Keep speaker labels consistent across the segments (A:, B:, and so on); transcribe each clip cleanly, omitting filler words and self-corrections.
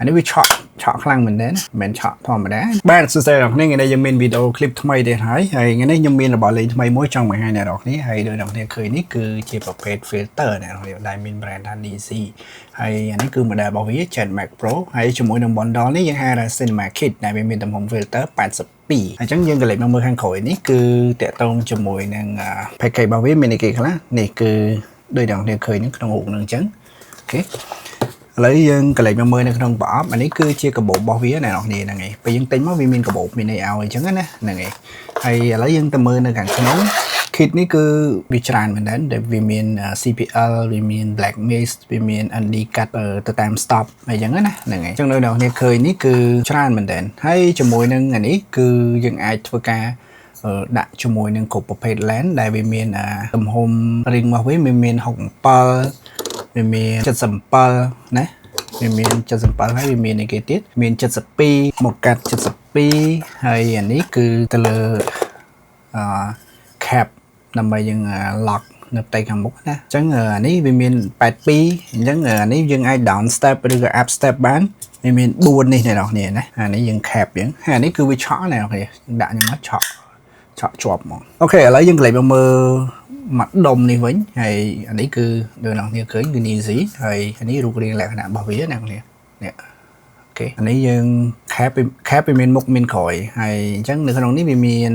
A: អានេះវាឆក់ឆក់ខ្លាំងមែនទែនមិនមែនឆក់ធម្មតាបាទសួស្តីអ្នកនរគ្នាថ្ងៃនេះយើងមានវីដេអូឃ្លីបថ្មីទៀតហើយហើយថ្ងៃនេះខ្ញុំមានរបស់លេងថ្មីមួយចង់បង្ហាញអ្នកនរគ្នាហើយដូចអ្នកនរគ្នាឃើញនេះគឺជាប្រភេទ filter អ្នកនរគ្នាដែលមាន brand ថា Nizi ហើយអានេះគឺ model របស់វា Jet Max Pro ហើយជាមួយនឹង bundle នេះយើងហៅថា Cinema Kit ដែលវាមានទំហំ filter 82អញ្ចឹងយើងក៏លេចមកមើលខាងក្រោយនេះគឺតាក់ទងជាមួយនឹង package របស់វាមានអីគេខ្លះនេះគឺដូចអ្នកនរគ្នាឃើញហ្នឹងក្នុងរូបហ្នឹងអញ្ចឹង OK ឥឡូវយើងកលេចមកមើលនៅក្នុងប្រអប់អានេះគឺជាកាបូបរបស់វាអ្នកនរគ្នាហ្នឹងឯងពេលយើងទិញមកវាមានកាបូបមានអីឲ្យអញ្ចឹងណាហ្នឹងឯងហើយឥឡូវយើងទៅមើលនៅខាងក្នុង kit នេះគឺវាច្រើនមែនទែនដែលវាមាន CPL វាមាន Black Mist វាមាន ND កាត់ទៅតាម stop អីចឹងណាហ្នឹងហើយអញ្ចឹងនៅអ្នកនរគ្នាឃើញនេះគឺច្រើនមែនទែនហើយជាមួយនឹងអានេះគឺយើងអាចធ្វើការដាក់ជាមួយនឹងគ្រប់ប្រភេទ lens ដែលវាមានទំហំ ring របស់វាមាន67វាមាន77ណាវាមាន77ហើយវាមានអីគេទៀតមាន72មកកាត់72ហើយអានេះគឺទៅលើអឺ cap ដើម្បីយើង lock នៅផ្ទៃខាងមុខណាអញ្ចឹងអានេះវាមាន82អញ្ចឹងអានេះយើងអាច down step ឬក៏ up step បានវាមាន4នេះអ្នកនរគ្នាណាអានេះយើង cap យើងហើយអានេះគឺវាឆក់អ្នកនរគ្នាដាក់ខ្ញុំមកឆក់ឆក់ជាប់ហ្មង OK ឥឡូវយើងក្លែកមកមើលមួយដុំនេះវិញហើយអានេះគឺដូចអ្នកនរគ្នាឃើញគឺ Nizi ហើយអានេះរូបរាងលក្ខណៈរបស់វាអ្នកនរគ្នានេះ OK អានេះយើង cap cap វាមានមុខមានក្រោយហើយអញ្ចឹងនៅក្នុងនេះវាមាន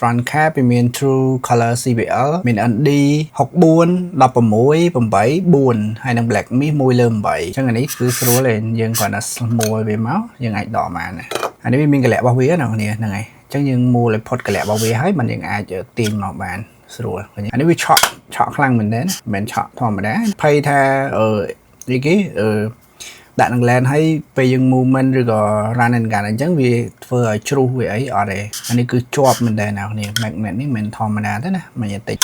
A: front cap វាមាន true color CPL មាន ND 64 16 8 4ហើយនិង black mist 1លើ8អញ្ចឹងអានេះគឺស្រួលទេយើងគ្រាន់តែស្មួលវាមកយើងអាចដកបានណាអានេះវាមានកលៈរបស់វាណាអ្នកហ្នឹងហើយអញ្ចឹងយើងមួលឲ្យផុតកលៈរបស់វាហើយมันយើងអាចទាញមកបានស្រួលឃើញអានេះវាឆក់ឆក់ខ្លាំងមែនទែនមិនមែនឆក់ធម្មតាភ័យថាអឺអីគេអឺ ដាក់នឹង lens ហើយពេលយើង movement ឬក៏ run and gun អញ្ចឹងវាធ្វើឲ្យជ្រុះវាអីអត់ទេអានេះគឺជាប់មែនតើអ្នកនេះ magnet នេះមិនធម្មតាទេណា magnetic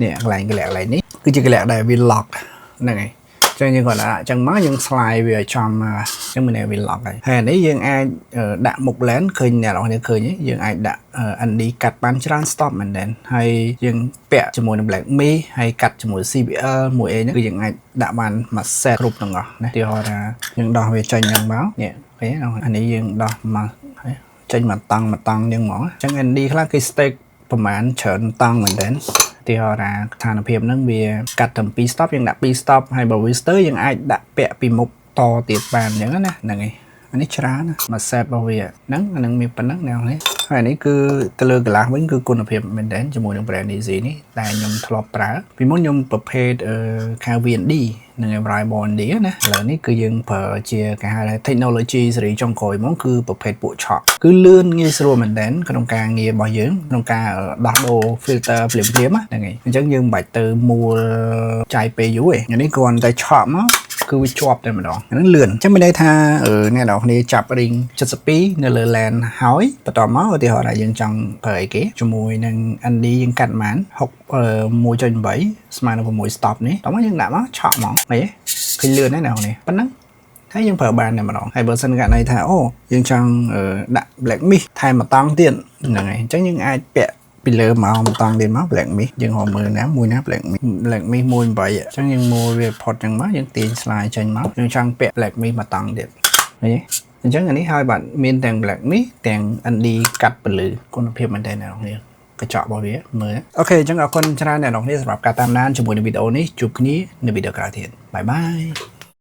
A: នេះកន្លែងកន្លែងកន្លែងនេះគឺជាកន្លែងដែលវា lock ហ្នឹងហើយចឹងយើងគាត់ដាក់អញ្ចឹងមកយើង slide វាឲ្យចំអញ្ចឹងមានន័យវា lock ហើយហើយអានេះយើងអាចដាក់មុខ lens ឃើញអ្នកនរគ្នាឃើញទេយើងអាចដាក់ ND កាត់បានច្រើន stop មែនទែនហើយយើងពាក់ជាមួយនឹង Black Mist ហើយកាត់ជាមួយ CPL មួយអីហ្នឹងគឺយើងអាចដាក់បានមួយ set គ្រប់ទាំងអស់ណាទីហោថាយើងដោះវាចេញហ្នឹងមកនេះឃើញទេអានេះយើងដោះមកចេញមកតង់មកតង់ហ្នឹងហ្មងអញ្ចឹង ND ខ្លះគេ stack ប្រហែលច្រើនតង់មែនទែនទីហោថាស្ថានភាពហ្នឹងវាកាត់ត្រឹម2 stop យើងដាក់2 stop ហើយបើ Vister យើងអាចដាក់ពាក់ពីមុខតទៀតបានអញ្ចឹងណាហ្នឹងហើយអានេះច្រើនណាមួយ set របស់វាហ្នឹងអាហ្នឹងមានប៉ុណ្ណឹងអ្នកនេះហើយអានេះគឺទៅលើ glass វិញគឺគុណភាពមែនតើជាមួយនឹង brand Nizi នេះតែខ្ញុំធ្លាប់ប្រើពីមុនខ្ញុំប្រភេទខាង VND និង Variable ND ណាឥឡូវនេះគឺយើងប្រើជាគេហៅថា technology សេរីចុងក្រោយហ្មងគឺប្រភេទពួកឆក់គឺលឿនងាយស្រួលមែនតើក្នុងការងាររបស់យើងក្នុងការដោះដូរ filter ភ្លាមៗហ្នឹងហើយអញ្ចឹងយើងមិនបាច់ទៅមួលចាយពេលយូរទេអានេះគ្រាន់តែឆក់មកគឺវាជាប់តែម្ដងហ្នឹងលឿនអញ្ចឹងមានន័យថាអ្នកនរគ្នាចាប់ ring 72នៅលើ lens ហើយបន្ទាប់មកឧទាហរណ៍ថាយើងចង់ប្រើអីគេជាមួយនឹង ND យើងកាត់ប៉ុន្មាន6 1.8ស្មើនឹង6 stop នេះតោះមកយើងដាក់មកឆក់ហ្មងឃើញទេឃើញលឿនណាស់អ្នកនរគ្នាប៉ុណ្ណឹងហើយយើងប្រើបានតែម្ដងហើយបើសិនករណីថាអូយើងចង់ដាក់ black mist ថែមមួយតង់ទៀតហ្នឹងហើយអញ្ចឹងយើងអាចពាក់ពីលើមកមួយតង់ទៀតមក black mist យើងរកមើលណាមួយណា black mist black mist 1.8អញ្ចឹងយើងមួលវាផុតអញ្ចឹងមកយើងទាញ slide ចេញមកយើងចង់ពាក់ black mist មួយតង់ទៀតឃើញទេអញ្ចឹងអានេះហើយបាទមានទាំង black mist ទាំង ND កាត់ពលឺគុណភាពមែនតើអ្នកនរគ្នាកញ្ចក់របស់វាមើល OK អញ្ចឹងអរគុណច្រើនអ្នកនរគ្នាសម្រាប់ការតាមដានជាមួយនឹងវីដេអូនេះជួបគ្នានៅវីដេអូក្រោយទៀត bye bye.